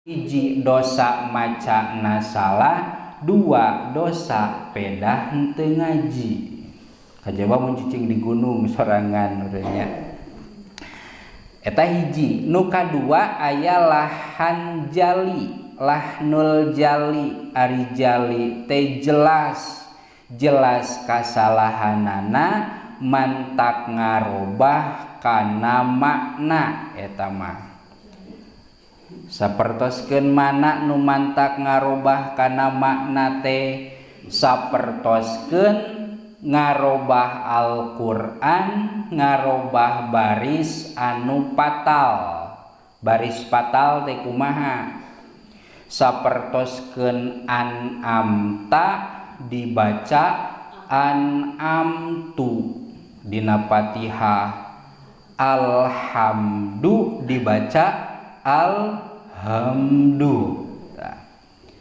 Hiji dosa macana salah, dua dosa pedah henteu ngaji. Kajaba mun cicing di gunung sorangan urangnya. Eta hiji. Nu kadua aya lahan jali, lahnul jali, ari jali teh jelas jelas kasalahanana mantak ngarobah kana makna eta mah. Sapertoskeun mana nu mantak ngarobah kana makna teh, sapertoskeun ngarobah Al-Qur'an, ngarobah baris anu fatal. Baris fatal teh kumaha? Sapertoskeun an'amta dibaca an'amtu dina Fatihah, alhamdu dibaca alhamdu.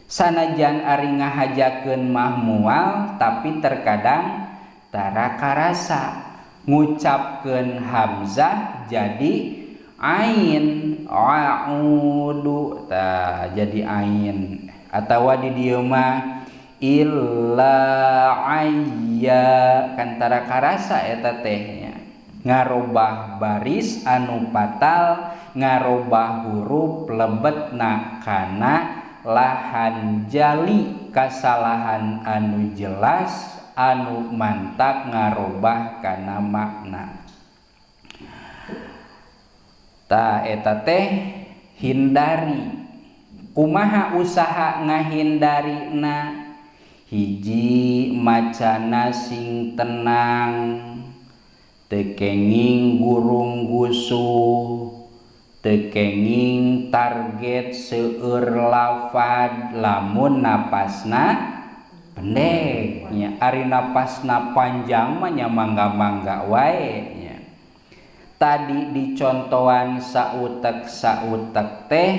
Sanajan ari ngahajakeun mah mual, tapi terkadang tara karasa ngucapkeun hamzah jadi ain, a'udu tah jadi ain, atawa di dieu mah illa ayya, kan tara karasa eta teh nya. Ngarobah baris anu fatal, ngarobah huruf lebetna kana lahan jali, kasalahan anu jelas anu mantak ngarobah kana makna. Ta eta teh hindari. Kumaha usaha ngahindarina? Hiji, macana sing tenang, teu kenging gurung gusuh, teu kenging target seueur lafad lamun napasna pendek nya. Ari napasna panjang mah nya mangga-mangga wae nya. Tadi dicontohan sautek-sautek teh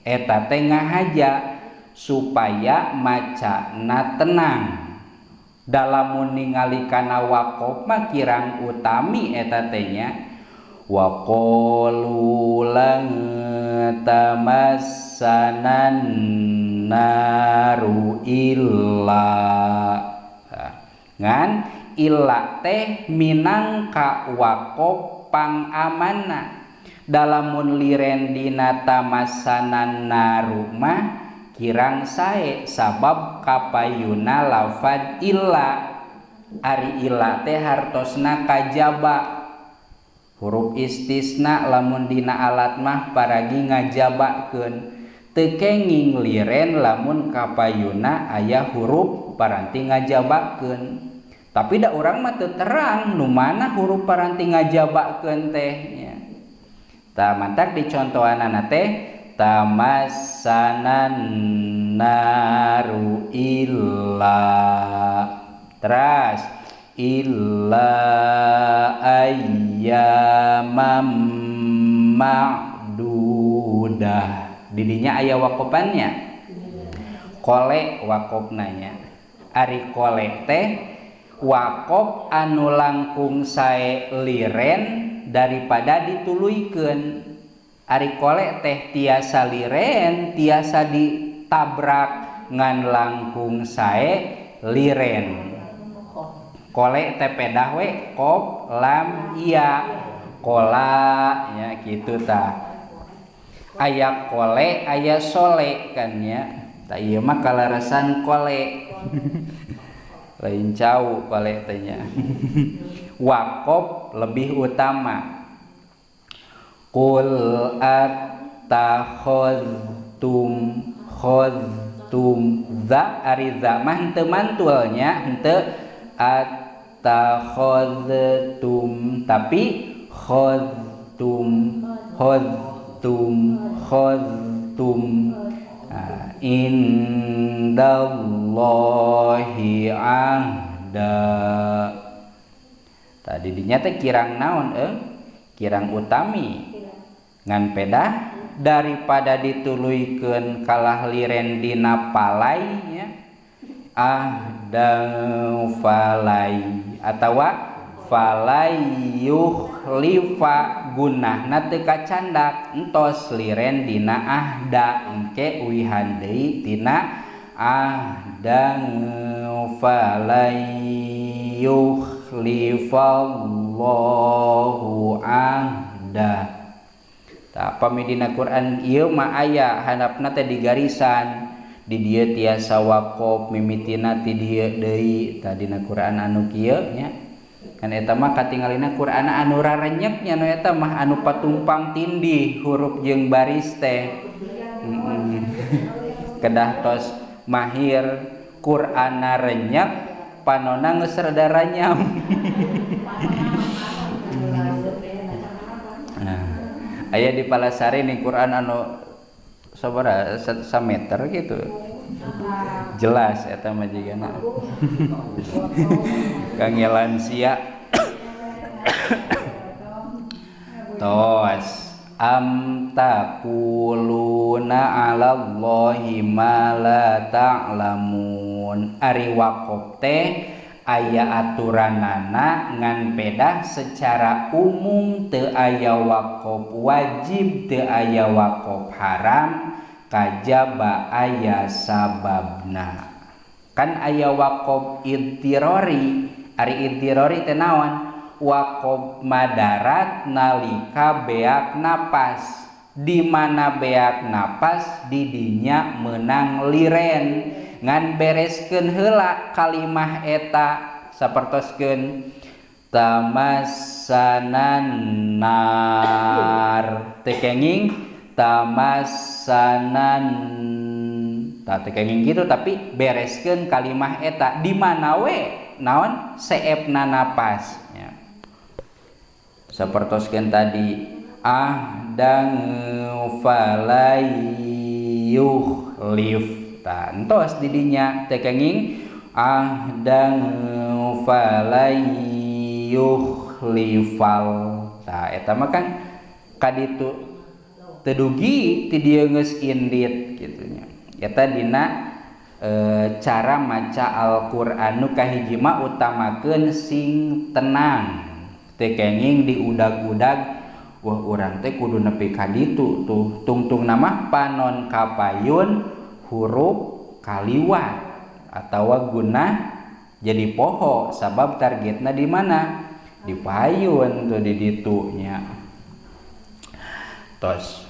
eta teh ngahaja supaya macana tenang. Dalamun ningali kana waqof mah kirang utami eta teh nya. Wa qalu lan tamassanan naru illa, ngan illa teh minangka waqof pangamana. Dalamun liren dina tamassanan naru mah kirang sae, sabab kapayuna lafad illa. Ari illa teh hartosna kajaba, huruf istisna lamun dina alat mah paragi ngajabakeun. Teu kenging liren lamun kapayuna aya huruf paranti ngajabakeun. Tapi da urang mah teu terang nu mana huruf paranti ngajabakeun teh nya. Tah mantak dicontohanana teh tamassanan naru illa, teras illa ayyamam ma'dudah. Didinya aya wakopannya, kole wakopna nya. Ari kole teh wakop anu langkung sae liren daripada dituluykeun. Ari kole teh tiasa liren, tiasa ditabrak ngan langkung sae liren. Kole teh pedah we kop lam iya kola nya kitu tah. Aya kole aya sole kan nya. Tah ieu mah kalarasan kole. Lain cau kole teh nya. Waqof lebih utama. Qul attakhadtum khadtum za, ari za mah henteu mantulnya, henteu attakhadtum, tapi khadtum khadtum khadtum. Indallahi ahda. Tadi dinya teh kirang naon kirang utami ngan pedah daripada dituluykeun kalah liren dina palai nya. Ahda falai atawa Falayukhlifa gunahna teu kacandak entos liren dina ahda engke uihan deui tina ahdan falayukhlifallahu ahda. Tah pami dina Quran ieu mah aya handapna teh di garisan di dieu tiasa waqof mimitina ti dieu deui. Tah dina Quran anu kieu nya kan eta mah katingalina Quran anu rarenyek nya nu eta mah anu patumpang tindih huruf jeung baris teh. Kedah tos mahir Qur'ana renyek panona geus rada ranyam. Nah, aya di Palasari nih Quran anu sabaraha sameter gitu. Jelas eta mah jigana. Kangge lansia. Tos am taquluna 'alallahi ma la ta'lamun. Ari waqof teh aya aturanana ngan pedah secara umum teu aya waqof wajib teu aya waqof haram kajaba aya sababna. Kan aya waqof idtirori. Ari idtirori teh naon? Waqof madarat nalika beak napas. Di mana beak napas didinya menang liren ngan bereskeun heula kalimah eta sapertoskeun tamassanan nar teu kenging tamassanan tah teu kenging kitu tapi bereskeun kalimah eta di mana we naon seepna napas nya. Sapertoskeun tadi ahdang falayukhlif tah entos didinya teu kenging ahdang falayukhlifal tah eta mah kan kaditu teu dugi ti dieu geus indit kitu nya. Eta dina cara maca Al-Qur'an nu kahiji mah utamakeun sing tenang teu kenging diudag-udag wah urang teh kudu nepi ka ditu tuh tungtungna mah panon kapayun huruf kaliwat atawa guna jadi poho sabab targetna di mana di payun tuh di ditu nya. Tos